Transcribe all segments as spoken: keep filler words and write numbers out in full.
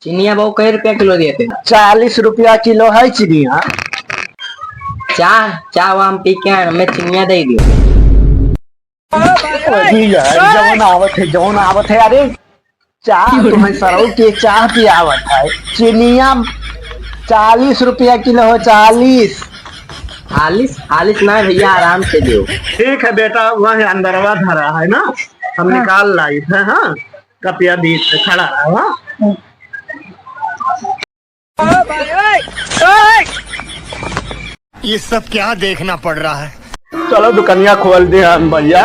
चिनिया बहू, कै रुपया किलो देते हैं? चालीस रुपया किलो है चिनिया। चाह, चाह वाह हम पी के आए, हमें चिनिया दे दियो। अरे यार, जौन आवत है, जौन आवत है, अरे चाह तुम्हें सरऊ के चाह पियावत है, चिनिया चालीस रुपया किलो हो, चालीस। हालिस, हालिस ना भैया, आराम से दियो। ठीक है बेटा, वह अंदरवा धरा है ना, हम हाँ। निकाल लाई थे, हाँ, कपिया बीच से खड़ा रहा, हाँ। ये सब क्या देखना पड़ रहा है? चलो दुकनिया खोल दे हम भैया।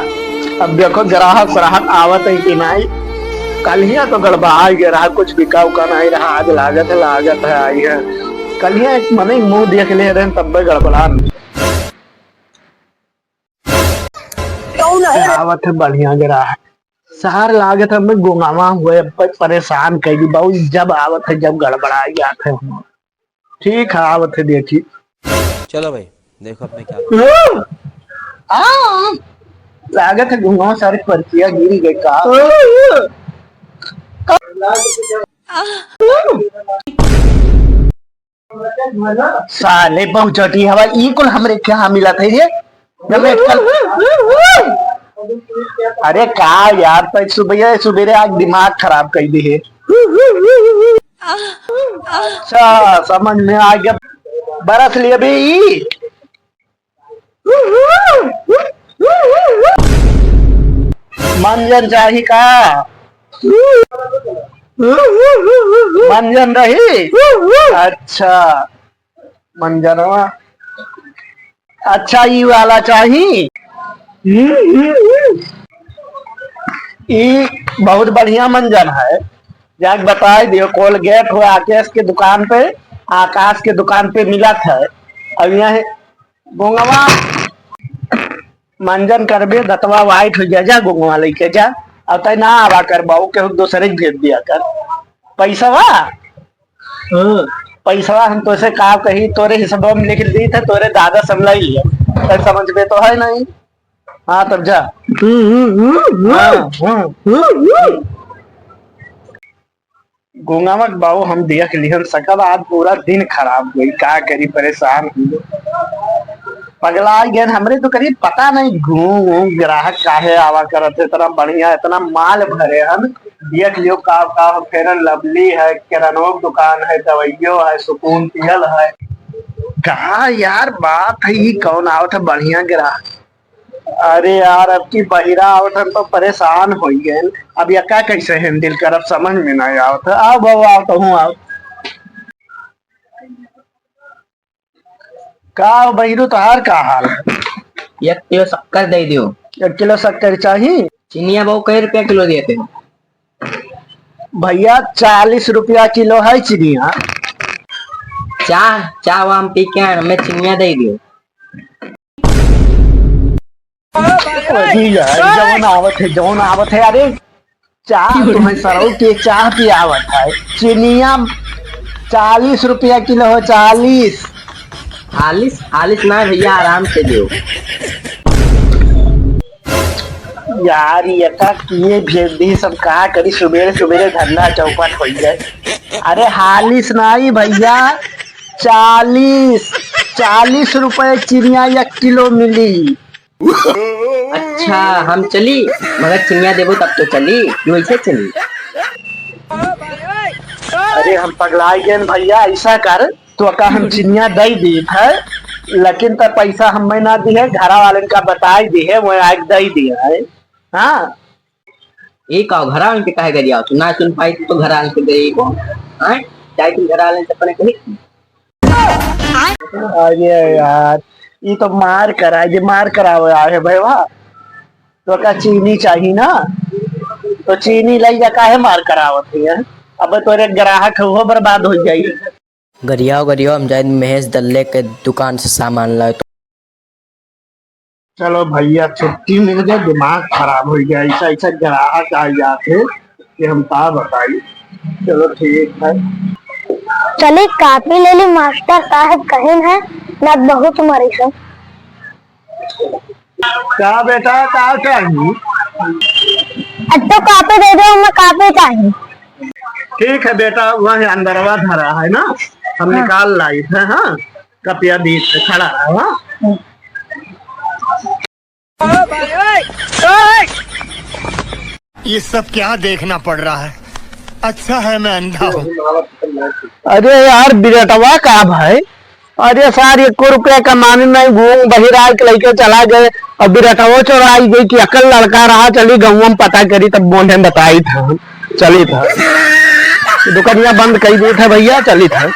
अब देखो ग्राहक सराहक आवत है कि नहीं। कलिया तो गड़बड़ाइ गए रहा, कुछ बिका उका नहीं रहा। आज लागत है, लागत है आई है। कलिया एक मने मुंह देख ले रहे तब गड़बड़ा। कौन है? आवत है बढ़िया ग्राहक। सार लागत है, हमें गोंगावा हुए, प-, परेशान कर दी बाबू, जब आवत है, जब गड़बड़ाई जात है। ठीक है, आवत है, देखी। चलो भाई, देखो अब मैं क्या आ, लागत है गोंगावा सारे परचिया गिरी गए का। साले बहुचटी हवा, ई कुल हमरे क्या मिलत है रे? जब एक कल-, अरे का यार, तै सुबह सुबेरे आज दिमाग खराब कर दी है। अच्छा, समझ में आ गया। बरस लिए भी ई। मंजन चाही का? मंजन रही? अच्छा, मंजनवा। अच्छा, ई वाला चाही? ई बहुत बढ़िया मंजन है। जाके बताए दियो, कोलगेट हो आकाश के दुकान पे, आकाश के दुकान पे मिलत है। और यहाँ गोंगवा मंजन करबे, दतवा white हो जाए, जा गोंगवा लेके जा। अब तय ना आवा कर बाबू, केहू दूसरे के भेज दिया कर। पैसवा? हाँ। पैसवा हम तोसे का कही, तोरे हिसाब में लिख दी थे, तोरे दादा समझ लिया। तय समझ में तो है नहीं। हाँ, तब जा। हम्म, हम्म, हम्म, हम्म। हाँ, हाँ। हम्म, हम्म। गोंगवा के बाबू हम देख लिहन सकल, आज पूरा दिन खराब गई, का करी, परेशान हुई। पगला गए हमरे तो करीब पता नहीं घूम घूम ग्राहक काहे आवा करत है, इतना बढ़िया, इतना माल भरे हन। देख लियो का, का Fair and Lovely है, किरानो के दुकान है, दवाइयो है, सुकून तेल है। का यार बात है, ई कौन आवत है बढ़िया ग्राहक? अरे यार, अब की बहिरा आवत हन तो परेशान हो गए। अब यका कैसे handle करब, समझ में नहीं आवत है। आओ बाबू, आओ, कहूँ आओ। का हो बहिरू, तोहार का हाल है? एक किलो शक्कर दे दियो। एक किलो शक्कर चाही? चिनिया बहू कै रुपया किलो देते हैं? भैया, चालीस रुपया किलो है चिनिया। चाह, चाह हम पी के आए, हमें चिनिया दे दियो। अरे यार, जौन आवत है, जौन आवत है, अरे, चाह तुम्हें सरऊ के चाह पियावत है। चिनिया चालीस रुपया किलो हो, चालीस। हालिस, हालिस ना भैया, आराम से दियो। यार, ये का किए भेज दी सब, का करी, सुबेरे सुबेरे धंधा चौपट हो जाए। अरे, हालिस नाई भैया, चालीस, चालीस रुपए चिनिया एक किलो मिली। अच्छा, हम चली, मगर चिनिया देबो तब तो चली, कि वैसे चली? अरे, हम पगला गए भैया, ऐसा कर, तो का हम चिनिया दे दी है, लेकिन त पैसा हमें ना दी है, घरा वाले का बताई दी है, वो आके दे दी है। हाँ, ई का घरा वाले के काहे गरिया? तू ना सुन पाई तो घरा वाले के दे को, हाँ? जाए तुम घरा वाले से अपने कही। अरे यार, ई तो मार करा, ये मार करावे आए है भैया। तो का चीनी चाहिए ना, तो चीनी लाई जा, काहे मार करावत है? अब तोरे ग्राहक हो बर्बाद हो जाई। गरियाओ, गरियाओ, हम जाए महेश दल्ले के दुकान से सामान लाए तो। चलो भैया, छुट्टी मिल गई, दिमाग खराब हो गया, ऐसा, ऐसा ग्राहक आ जाते कि हम का बताई। चलो ठीक है। चली कापी ले ली, मास्टर साहब कहिन है, ना बहुत मरी सब। का बेटा, का चाहिए? अब तो कापी दे दो, हमें कापी चाहिए। ठीक है बेटा, वह अंदरवा धरा है ना, हम हाँ। निकाल लाई थे। हाँ, कपिया बीच से खड़ा रहा। हाँ। ये सब क्या देखना पड़ रहा है? अच्छा है मैं अंधा हूँ। अरे यार, बिरटवा का भाई, अरे सार, एको रुपया कमाने नहीं, घूम बहिराय के लइके चला गए, और बिरटवो चोराई गई कि अकल लड़का रहा, चली गौवा में पता करी, तब बोले बताई था, चली था, दुकनिया बंद कई दी था भैया, चली था।